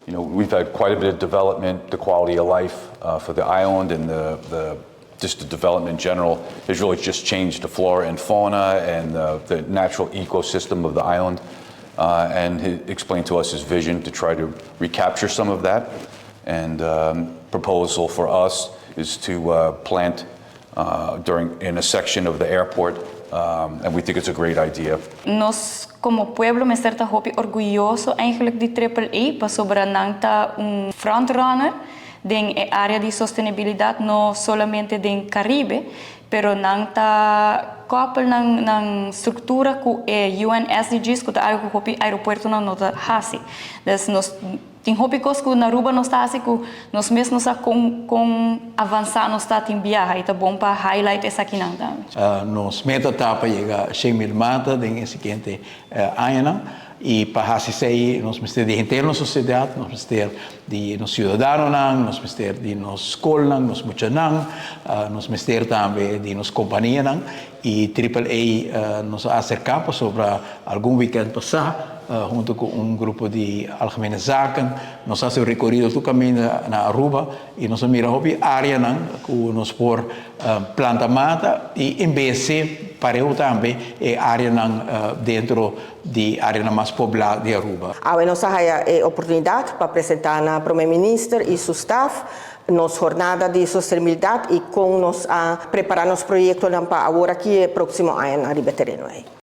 We've had quite a bit of development. The quality of life for the island and the just the development in general has really just changed the flora and fauna and the natural ecosystem of the island. And he explained to us his vision to try to recapture some of that. And proposal for us is to plant during in a section of the airport, and we think it's a great idea. Nos como pueblo mester ta hopi orguyoso eigenlijk di Triple A, pasobra nan ta un frontrunner den area di sostenibilidad, no solamente den Caribe, pero nan ta koppel nan structura cu e UN SDGs, cu ta algo cu hopi aeropuerto no ta hasi. Dus nos tin hopi cos cu na Aruba nos ta hasi cu nos mes no sa con avansa nos ta tin biaha, y ta bon pa highlight esakinan tambe. Nos meta ta pa yega 100 mil mata den siguiente aña y pa haci nos mester di henter nos sociedad, nos mester di nos ciudadanonan, nos mester di nos scolnan, nos muchanan, nos mester tambe di nos companianan y Triple A nos a acerca sobre algun weekend pasa hunto cu un grupo di Algemene Zaken, nos a haci un recorido tur caminda na Aruba y nos a mira hopi areanan cu nos por planta mata y embeyece pareu tambe e areanan den di area mas pobla di Aruba. Awe nos a haya e oportunidad pa presenta na Prome Minister y su staff nos jornada di sostenibilidad y con nos a prepara nos proyecto pa awor aki e proximo aña riba tereno ey.